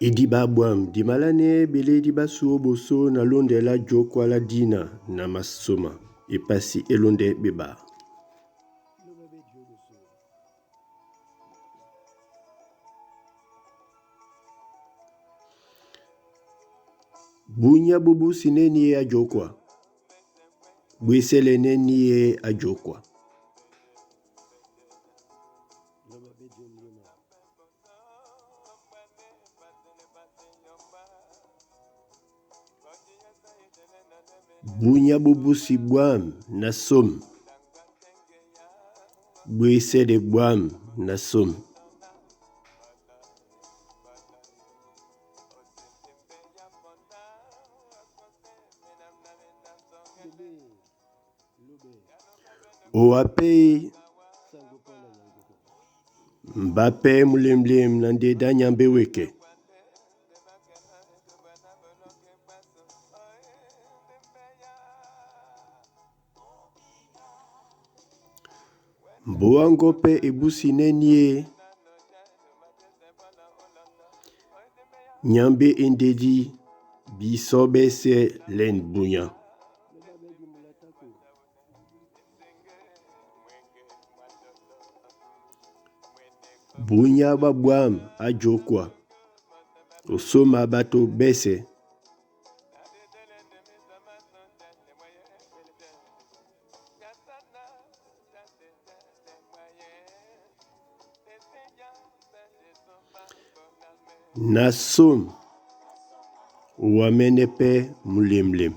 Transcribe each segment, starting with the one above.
Idiɓá ɓwǎm̀ di malánɛ́ ɓelédi ɓá sú ó ɓosó na lóndɛ lá jǒkwa lá dina na masoma epasi é lóndɛ́ ɓé ɓaa. Búnyá ɓó búsinɛ́ níye á jǒkwa, ɓó esɛ́lɛnɛ́ níye á jǒkwa. Búnyá ɓó búsi ɓwǎm̀ na sôm, ɓó esɛ́lɛ ɓwǎm̀ na sôm. Owapɛ́ e mbapɛ́ mulemulem na ndé dá nyambɛ́ wekɛ. Mbóa ŋgɔ́pɛ́ e búsinɛ́ níye, Nyámbé e ndédi bisɔ́ ɓɛ́sɛ̄ lɛ́n búnyá. Búnyá ɓwá ɓwǎm̀ á jǒkwa, ó sóma ɓato ɓɛ́sɛ̄. Na sôm, o wamɛ́nɛ́ pɛ́ mulemulem.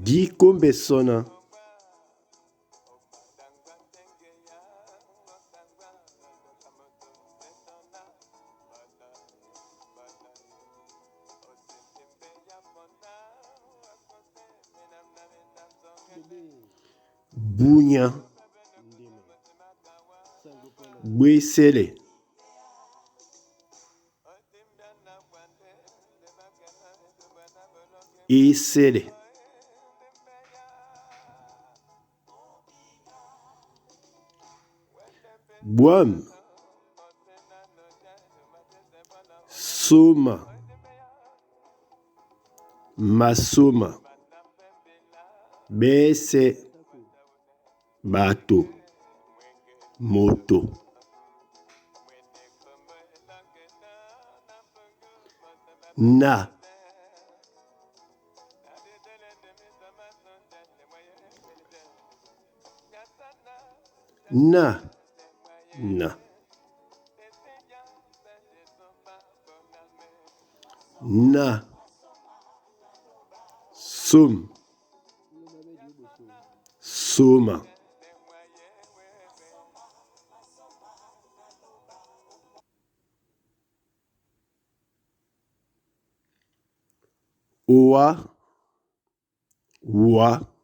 Dí kómbɛ sɔ́ ná. Búnyá ɓó esɛ́lɛ. Esɛ́lɛ. Ɓwǎm̀ sóma masóma ɓɛ́sɛ̄ ɓato moto. Na. Na na. Na sôm sóma. Owá wá.